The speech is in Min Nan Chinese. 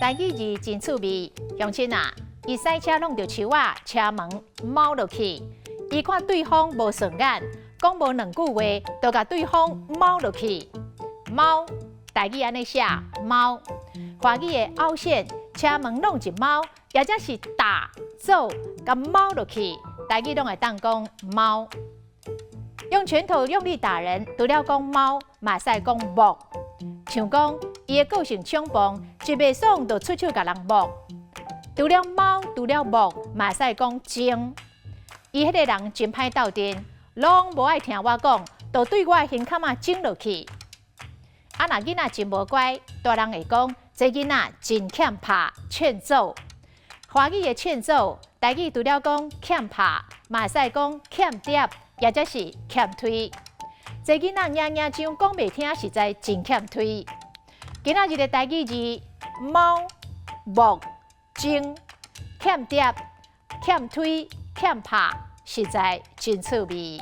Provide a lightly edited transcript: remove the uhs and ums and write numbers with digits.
台語字真趣味，鄉親啊，伊駛車挵著樹仔，車門貓落去，伊看對方無順眼，講無兩句話，就共對方貓落去。貓，台語按呢寫貓，華語的凹陷，車門挵一貓，抑者是打做共貓落去，台語攏會當講貓。用拳頭用力打人，除了講貓，嘛會使講木。像講伊的個性衝動，一袂爽就出手共人木。除了貓，除了木，嘛會使講精。伊彼個人真歹鬥陣，攏無愛聽我講，就對我的胸坎仔精落去。啊，若囡仔真無乖，大人會講這囡仔真欠拍，欠揍。華語的欠揍，台語除了講欠拍，嘛會使講欠碟，抑者是欠推。這囡仔硬硬上講袂聽，實在真欠推。今仔日的台語字：貓、木、精、欠碟、欠推、欠拍，實在真趣味。